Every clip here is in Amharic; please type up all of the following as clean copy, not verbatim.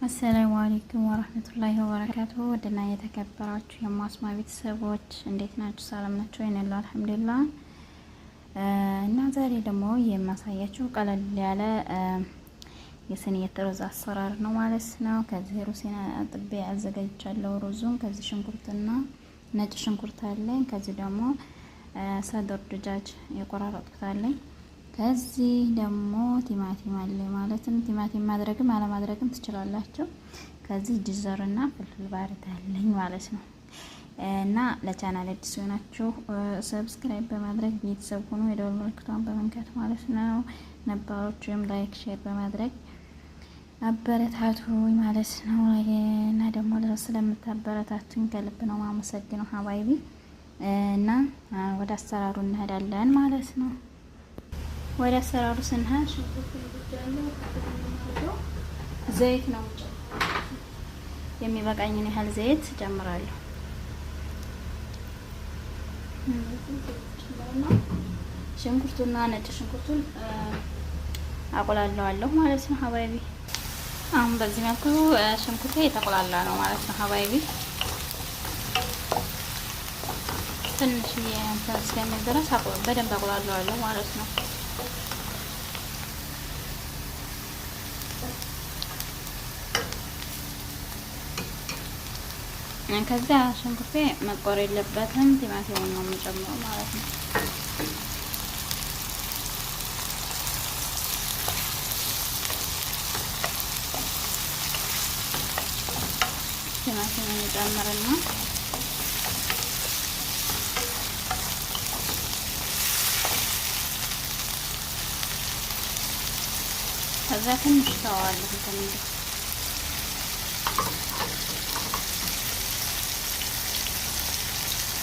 السلام عليكم ورحمة الله وبركاته። ውድና የተከበራችሁ የማስማ ቤተሰቦች እንዴት ናችሁ? ሰላም ናችሁ? ይነላል الحمد لله። እና ዛሬ ደግሞ የማሳያችሁ ቀለል ያለ የ صينية ሩዝ አሰራር ነው ማለት ነው። ከዚህ ሩዝን አጥቤ አዘጋጅቻለሁ ሩዙን። ከዚህ ሽንኩርትና ነጭ ሽንኩርት አለኝ። ከዚህ ደግሞ صدر دجاج የቆራረጥኩት አለኝ። ከዚህ ደግሞ ቲማቲም አለ ማለት ነው። ቲማቲም ማድረግም አለማድረግም ትችላላችሁ። ከዚህ جزر ና فلفل بارد አለኝ ማለት ነው። እና ለቻናል አዲስ የሆናችሁ subscribe በማድረግ ቤተሰብ ሁኑ፣ የደወል ምልክቷን በመንካት ማለት ነው። ነባሮችም like፣ share በማድረግ አበረታቱኝ ማለት ነው። እና ደግሞ ስለምታበረታቱኝ ከልብ ነው ማመሰግነው حبايبي። እና ወደ አሰራሩ እንሄዳለን ማለት ነው። ወደ አሰራሩ ስንሄድ ሽንኩርት ዘይት ነው የሚበቃኝን ያህል ዘይት ጨምራለሁ። ሽንኩርቱና ነጭ ሽንኩርቱን አቆላለዋለሁ ማለት ነው حبايبي። አሁን በዚህ መልኩ ሽንኩርቱ የተቆላላ ነው ማለት ነው حبايبي። ትንሽ እንትን እስከሚል ድረስ በደንብ አቆላለዋለሁ ማለት ነው። ከዚያ ሽንኩርቴ መቆር የለበትም። ቲማቲሙን ነው የምጨምረው ማለት ነው። ቲማቲሙን እጨምርና ከዛ ትንሽ ተዋለሁ እንትን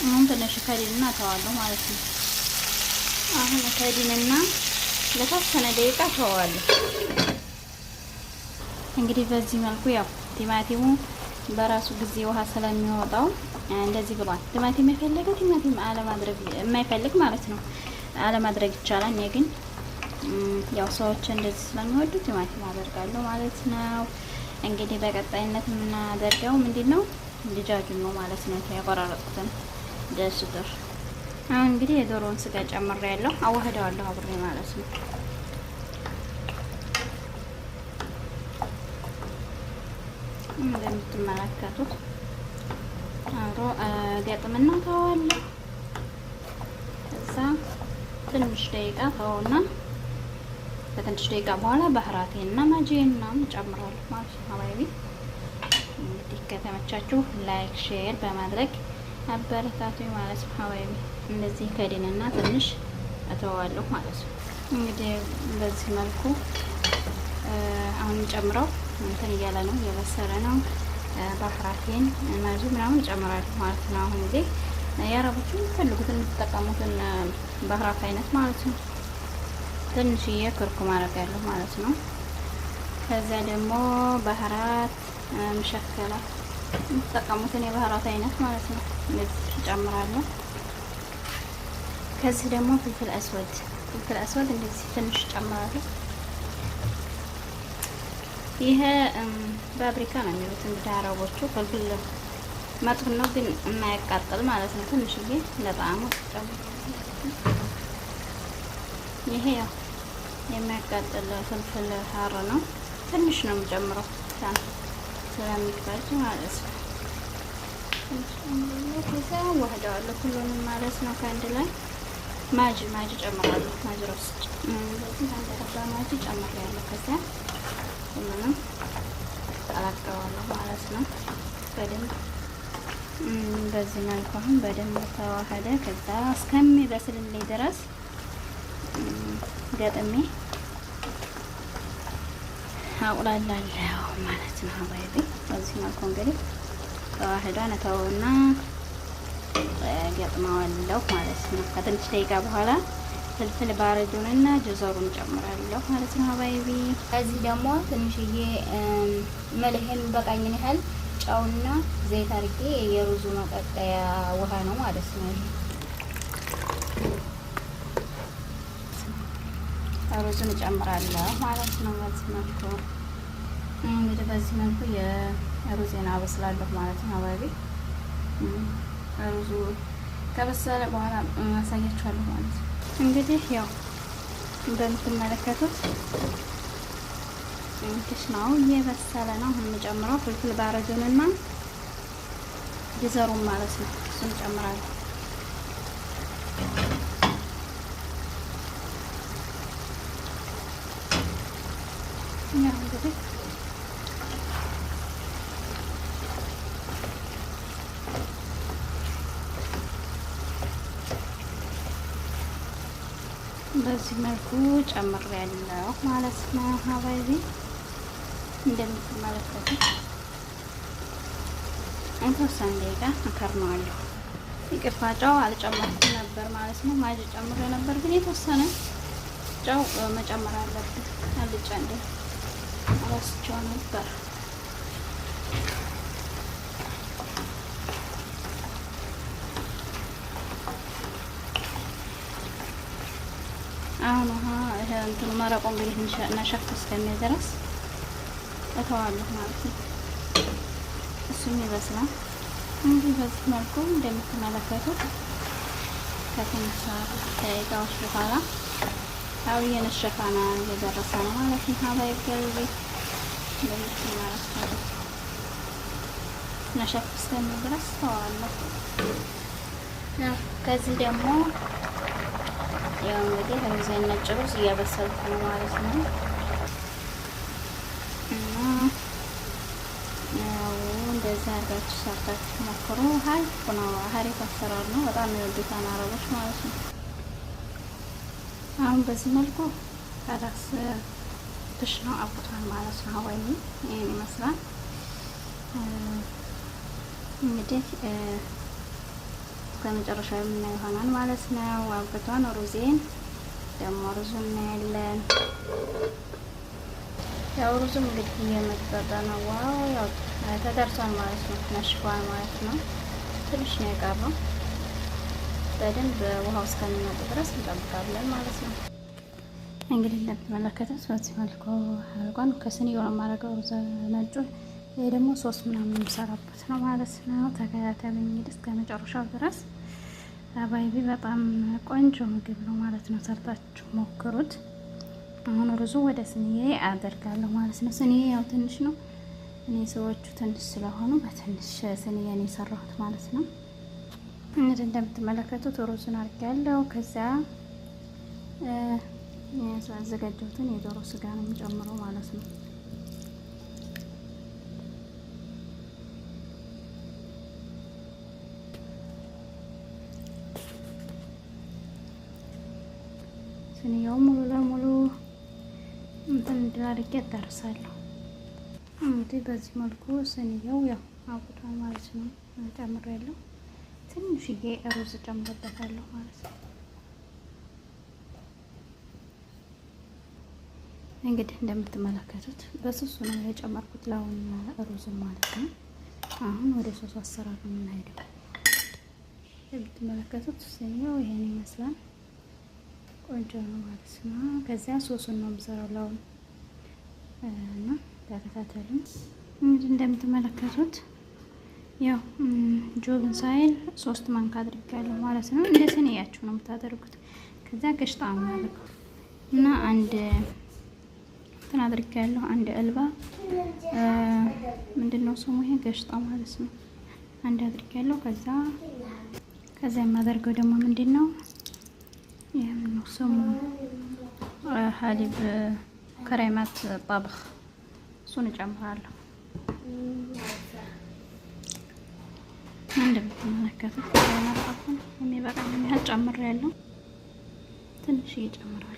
አሁን ትንሽ ከዲንና ተዋለሁ ማለት ነው። አሁን ከዲንና ለተወሰነ ደቂቃ ተዋለሁ። እንግዲህ በዚህ መልኩ ያው ቲማቲሙ በራሱ ጊዜ ውሃ ስለሚወጣው እንደዚህ ብሏል። ቲማቲም የፈለገ ቲማቲም አለማድረግ የማይፈልግ ማለት ነው አለማድረግ ይቻላል። እኔ ግን ያው ሰዎች እንደዚህ ስለሚወዱ ቲማቲም አደርጋለሁ ማለት ነው። እንግዲህ በቀጣይነት የምናደርገው ምንድን ነው? ድጃጁን ነው ማለት ነው የቆራረጥኩትን ደስድር አሁን እንግዲህ የዶሮውን ስጋ ጨምሬ ያለው አዋህደዋለሁ አብሬ ማለት ነው። እንደምትመለከቱት አብሮ ገጥምና ተዋለሁ። ከዛ ትንሽ ደቂቃ ተውና ከትንሽ ደቂቃ በኋላ ባህራቴና ማጂና ጨምራለሁ ማለት ነው። حبايبي እንግዲህ ከተመቻችሁ like share በማድረግ አበረታቱኝ ማለት ነው። حبايبي እንደዚህ ከዲንና ትንሽ እተዋለሁ ማለት ነው። እንግዲህ በዚህ መልኩ አሁን ጨምረው እንትን እያለ ነው እየበሰለ ነው። ባህራቴን ማጂ ምናምን ጨምራለሁ ማለት ነው። አሁን እዚህ የአረቦቹ የሚፈልጉትን የምትጠቀሙትን بهارات አይነት ማለት ነው። ትንሽዬ كركم አደርጋለሁ ማለት ነው። ከዚያ ደግሞ بهارات مشكلة የምትጠቀሙትን የ بهارات አይነት ማለት ነው። እንደዚህ እጨምራለሁ። ከዚህ ደግሞ فلفل أسود فلفل أسود እንደዚህ ትንሽ እጨምራለሁ። ይሄ ባብሪካ ነው የሚሉት እንግዲህ አረቦቹ። فلفل مطحون ነው ግን የማያቃጥል ማለት ነው። ትንሽዬ ለጣዕሙ ጨምራለሁ። ይሄ ያው የሚያቃጥል فلفل حار ነው። ትንሽ ነው የምጨምረው ስለሚፈጅ ማለት ነው። ከዛ ዋህደዋለሁ ሁሉንም ማለት ነው ከአንድ ላይ ማጅ ማጅ ጨምራለሁ። ማጅ ሮስት እንደዚህ አንድ حبة ማጅ ጨምሬያለሁ። ከዚያ ሁሉንም ቀላቅለዋለሁ ማለት ነው በደንብ በዚህ መልኩ አሁን በደንብ ተዋህደ። ከዛ እስከሚበስልልኝ ድረስ ገጥሜ አቁላላለሁ ማለት ነው። حبايبي በዚህ መልኩ እንግዲህ ተዋህዷን እተውና ገጥመዋለሁ ማለት ነው። ከትንሽ ደቂቃ በኋላ فلفل بارد ኡንና جزر ኡን ጨምራለሁ ማለት ነው። حبايبي እዚህ ደግሞ ትንሽዬ ملح የሚበቃኝን ያህል ጨውና ዘይት አድርጌ የሩዙ መቀቀያ ውሃ ነው ማለት ነው። ሩዙን እጨምራለሁ ማለት ነው። በዚህ መልኩ እንግዲህ በዚህ መልኩ የሩዜን አበስላለሁ ማለት ነው። አባቢ ሩዙ ከበሰለ በኋላ አሳያችኋለሁ ማለት ነው። እንግዲህ ያው እንደምትመለከቱት ክሽናው እየበሰለ ነው። አሁን የምጨምረው ፍልፍል ባረጁንና ጅዘሩን ማለት ነው። እሱን እጨምራለሁ። ያው እንግዲህ በዚህ መልኩ ጨምሬያለሁ ማለት ነው። ሀባይቢ እንደምትመለከቱት የተወሰነ ደቂቃ አከርነዋለሁ። ይቅርታ ጨው አልጨመርኩም ነበር ማለት ነው። ማጅ ጨምሬ ነበር ግን የተወሰነ ጨው መጨመር አለብን። አልጫ እንደ ረስቼው ነበር። አሁን ውሃ ይሄ እንትኑ መረቁ እንግዲህ ነሸፍ እስከሚል ድረስ እተዋለሁ ማለት ነው። እሱም ይበስላል። እንግዲህ በዚህ መልኩ እንደምትመለከቱት ከትንሽ ደቂቃዎች በኋላ ያው እየነሸፈ ነው፣ እየደረሰ ነው ማለት ነው። ሀባይ ገልቢ እንደምትመለከቱት ነሸፍ እስከሚል ድረስ እተዋለሁ። ከዚህ ደግሞ ያው እንግዲህ ሩዝን ነጭ ሩዝ እያበሰልኩ ነው ማለት ነው። እና ያው እንደዚህ አድርጋችሁ ሰርታችሁ ሞክሩ። ሀሪፍ ነው፣ ሀሪፍ አሰራር ነው። በጣም ይወዱታል አረቦች ማለት ነው። አሁን በዚህ መልኩ ከራስ ክሽናው አብቅቷል ማለት ነው። ወይ ይሄን ይመስላል እንግዲህ ከመጨረሻው የምናየው ይሆናል ማለት ነው። አብቅቷን ሩዜን ደግሞ ሩዙ እናያለን። ያው ሩዙም እንግዲህ እየመጠጠ ነው። wow ያው ተደርሷል ማለት ነው። ነሽፏል ማለት ነው። ትንሽ ነው የቀረው። በደንብ ውሃው እስከሚመጥ ድረስ እንጠብቃለን ማለት ነው። እንግዲህ እንደምትመለከቱት በዚህ መልኩ አልቋን። ከስንዬው ነው የማደርገው ሩዝ ነጩ። ይሄ ደግሞ ሶስ ምናምን የምሰራበት ነው ማለት ነው። ተከታተሉኝ እንግዲህ እስከ መጨረሻው ድረስ። አባይቢ በጣም ቆንጆ ምግብ ነው ማለት ነው። ሰርታችሁ ሞክሩት። አሁን ሩዙ ወደ ስንዬ አደርጋለሁ ማለት ነው። ስንዬ ያው ትንሽ ነው። እኔ ሰዎቹ ትንሽ ስለሆኑ በትንሽ ስንዬ ነው የሰራሁት ማለት ነው። እንግዲህ እንደምትመለከቱት ሩዙን አድርጌያለሁ። ከዚያ ያዘጋጀሁትን የዶሮ ስጋ ነው የምጨምረው ማለት ነው። ስንያው ሙሉ ለሙሉ እንትን አድርጌ አዳርሳለሁ። እንግዲህ በዚህ መልኩ ስንያው ያው አውቅቷል ማለት ነው። ጨምሬያለሁ። ትንሽዬ ሩዝ ጨምሬበታለሁ ማለት ነው። እንግዲህ እንደምትመለከቱት በስሱ ነው የጨመርኩት ለአሁን ሩዝ ማለት ነው። አሁን ወደ ሶሱ አሰራር ነው የምንሄደው። እንደምትመለከቱት ስንያው ይሄን ይመስላል። ቆንጆ ነው ማለት ነው። ከዚያ ሶሱን ነው የምሰራው ለአሁን እና ተከታተሉኝ። እንግዲህ እንደምትመለከቱት ያው جبن سائل 3 ማንካ አድርጋለሁ ማለት ነው። እንደ ስንያችሁ ነው የምታደርጉት። ከዚያ قشطة ነው የማደርገው እና አንድ እንትን አድርጋለሁ። አንድ علبة ምንድነው ስሙ ይሄ قشطة ማለት ነው። አንድ አድርጋለሁ። ከዛ የማደርገው ደግሞ ምንድነው ይሄም ነው ስሙ حليب كريمة طبخ እሱን እጨምራለሁ። እንደምትመለከቱት كريمة طبخ የሚበቃኝ ያህል ጨምሬያለሁ። ትንሽ እጨምራለሁ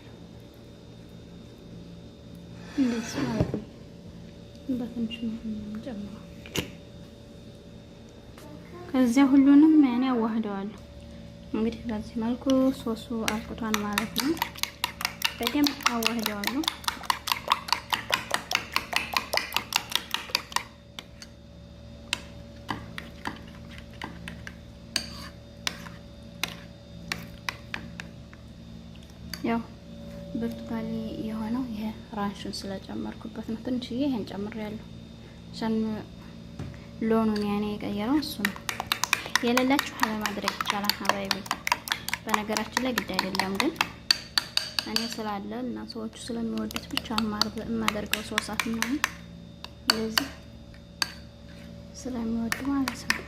እንደዚህ ማለት ነው። በትንሹ ነው የምጨምረው። ከዚያ ሁሉንም እኔ አዋህደዋለሁ። እንግዲህ በዚህ መልኩ ሶሱ አልቅቷል ማለት ነው። በደንብ አዋህደዋለሁ። ያው ብርቱካኔ የሆነው ይሄ ራንሹን ስለጨመርኩበት ነው። ትንሽዬ ይሄን ጨምሬያለሁ። عشان لونه ያኔ የቀየረው እሱ ነው። የሌላችሁ አለማድረግ ይቻላል حبايبي። በነገራችን ላይ ግድ አይደለም፣ ግን እኔ ስላለ እና ሰዎቹ ስለሚወዱት ብቻ የማደርገው ሶሳት ምናምን እንደዚህ ስለሚወዱ ማለት ነው።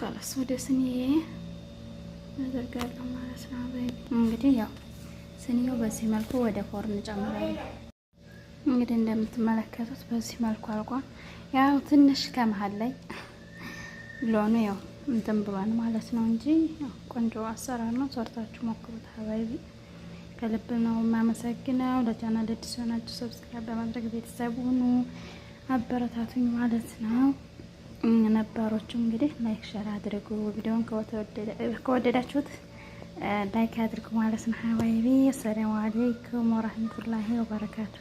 خلاص ወደ ስኒዬ አደርጋለሁ ማለት ነው። እንግዲህ ያው ስኒው በዚህ መልኩ ወደ فرن ጨምራለሁ። እንግዲህ እንደምትመለከቱት በዚህ መልኩ አልቋል። ያው ትንሽ ከመሀል ላይ لونه ያው እንትን ብሏል ማለት ነው እንጂ ያው ቆንጆ አሰራር ነው። ሰርታችሁ ሞክሩት حبايبي። ከልብ ነው የማመሰግነው። ለቻናል አዲስ ሆናችሁ subscribe በማድረግ ቤተሰብ ሁኑ፣ አበረታቱኝ ማለት ነው። ነባሮቹ እንግዲህ like share አድርጉ። ቪዲዮን ከወደዳችሁት like አድርጉ ማለት ነው። حبايبي السلام عليكم ورحمة الله وبركاته።